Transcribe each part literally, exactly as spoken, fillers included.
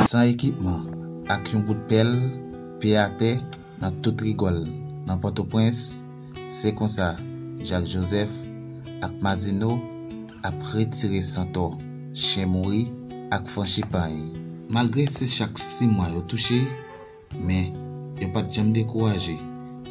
San ekipman, ak yon bout pèl, pye atè, nan tout rigòl, nan Pòtoprens, se konsa Jacques Joseph ak Mazineau ap retire santò chen mouri ak franchi pay. Malgre se chak sis mwa yo touche, men yo pa t janm dekouraje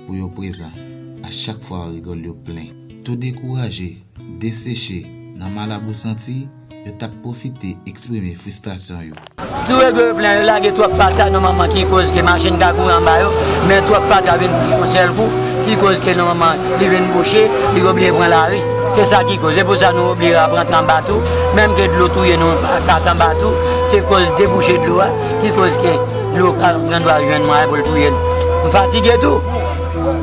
pou yo prezan a chak fwa rigòl yo plen. Tou dekouraje, deseche, nan malabou santi, yo t ap pwofite eksprime fristrasyon yo. Tou rigòl yo plen, yo lage twòp fatra nan manman ki koz ke machin ka kouri anba yo, men twòp fatra vin pran yon sèl kou, ki koz ke nan manman li vin bouche, li oblije pran lari. Se sa ki koz. Se pou sa nou oblije ap rantre anba tou, menm ke dlo touye nou, pa ka anba tou, se koz debouche dlo a, ki koz ke dlo ka gen dwa jwenn mwayen pou l touye nou. M fatige tou,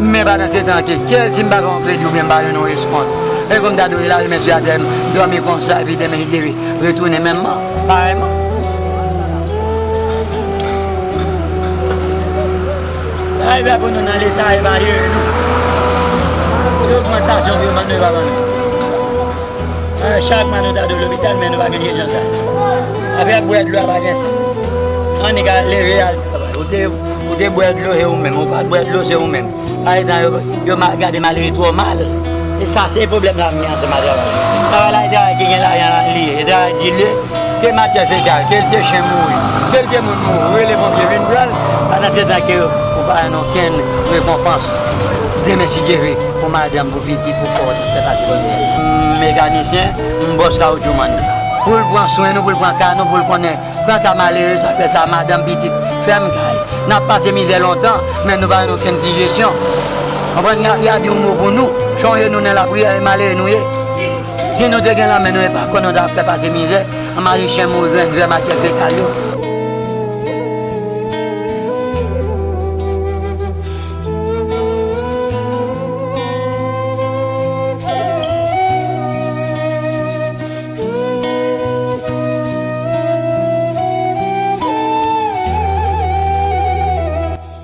men pandan se tan ke, kèl si m pa gen yon kredi oubyen m pa jwenn yon eskont, e kòm ta dwe lave men sou atè, m dòmi konsa, epi demen li leve, retounen menm man, parèyman. Sa rive pou nou nan leta, e pa jere nou. Se ogmantasyon ke yo ban nou, e pa ban nou. Ah, chak mwa nou ta dwe lopital, men nou pa gen jan sa. Afè bwè dlo a pa gen sa. Annik al leve al travay. Ou te, ou te bwè dlo, se ou menm. Ou pa t bwè dlo, se ou menm. Pa etan yo, yo ma-, gade malere twò mal. E sa, se pwoblèm la m gen ansanm a travay. Travay la, e travay ki gen lajan li ye. E travay di l ye. Ke matyè fekal, ke l te chen mouri, ke l te moun mouri, rele ponpye vin pran l. Pandan se tan ke ou pa jwenn okenn rekonpans. Demen, si Dye vle, pou madanm, pou pitit, pou kò w, fè pase mizè. Mekanisyen, m bòs kawotchou mann. Pou l pran swen nou, pou l pran ka nou, pou l konnen, pran ka malere, sa fè sa, madanm, pitit, fèm kay. N ap pase mizè lontan, men nou pa jwenn okenn ti jesyon. Konprann, y a, y a di yon mo pou nou. Chonje nou nan lapriyè, e malere nou ye. Si nou te gen lanmen nou, e pa konnen nou t ap fè pase mizè. Ann mare chen mouri, grenn vè, matyè fekal yo.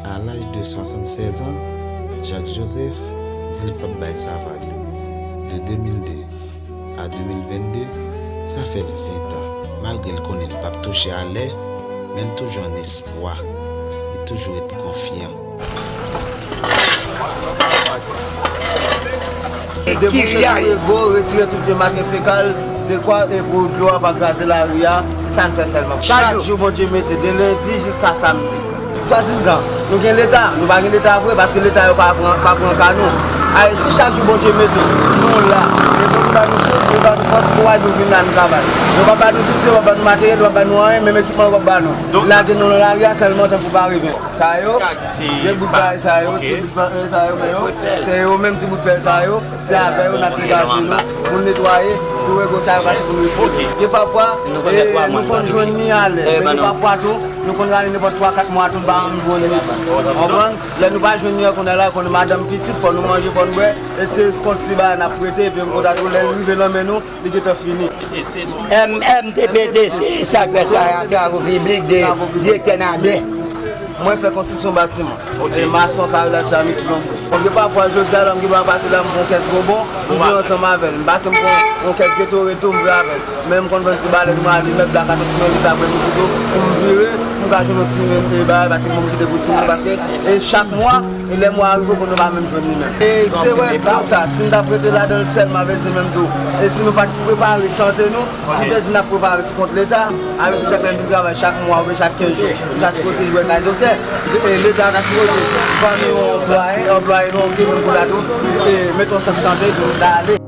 A laj de swasannsèz an, Jacques Joseph di l p ap bay savat. De de mil de a de mil venn de, sa fè l ven tan. Malgre l konnen l p ap touche alè, men l toujou ann espwa. Li toujou ret konfyan. Debouche tou rego, retire tout vye matyè fekal, dekwa e pou dlo a pa kraze lari a, e sa n fè sèlman. Chak jou Bondye mete, de lendi jiska samdi. Swadizan, nou gen Leta, nou pa gen Leta vre, paske Leta yo pa pran, pa pran ka nou. Ayisyè, chak jou Bondye mete, nou la. E pou nou ba nou souf, nou ba nou fòs, kouraj, nou vin la, nou travay. Yo p ap ba nou zouti, yo p ap ba nou materyèl, yo p ap ba nou anyen, menm ekipman yo p ap ba nou. Lage nou nan lari a sèlman tankou pa reven. Sa yo, vye bout bagay sa yo, ti bout bagay sa yo, men yo, se yo menm ti bout pèl sa yo, se avè yo n ap degaje nou pou n netwaye tou rego sa yo pase pou nou retire. Gen pafwa, e, nou konn jwenn li alè, men gen pafwa tou, nou konn rale nenpòt twa, kat mwa tou, n pa janm jwenn li tou. Konprann? Lè nou pa jwenn li an kounye a la, konnen madanm pitit, fò nou manje, fò n bwè, e ti eskont ti bagay n ap prete, epi yon kote a tou, lè l rive nan men nou, li gentan fini. M M T P T C, sa k fè sa, travaux publics de direktè Nadè. Mwen fè konstriksyon batiman. E mason, kayòl, seramik, plonbri. Bon, gen pafwa, jodi a la, m gen dwa pase la, m pran yon kès bonbon, m vire ansanm avè l. M pase, m pran yon kès geto reto, m vire avè l. Men m konn pran ti balèn, m ale mèt la katòz nan lit aprèmidi tou, pou m vire, pou m ka jwenn yon ti ren e bagay, paske m kite pou timoun, paske e chak mwa, e lè mwa a rive, ou konn nou pa menm jwenn li menm. E se wè konsa, si n t ap rete ladan l sèlman, vle di menm tou, e si nou pa t prepare sante nou, si n te di n ap prepare sou kont Leta, avè di chak lè n vin travay chak mwa oubyen chak kenz jou, nou ta sipoze jwenn kay doktè. E Leta ta sipoze ban nou yon anplwaye, anplwaye nou, oke, menm kote a tou, e mete yon sant sante pou nou ta ale.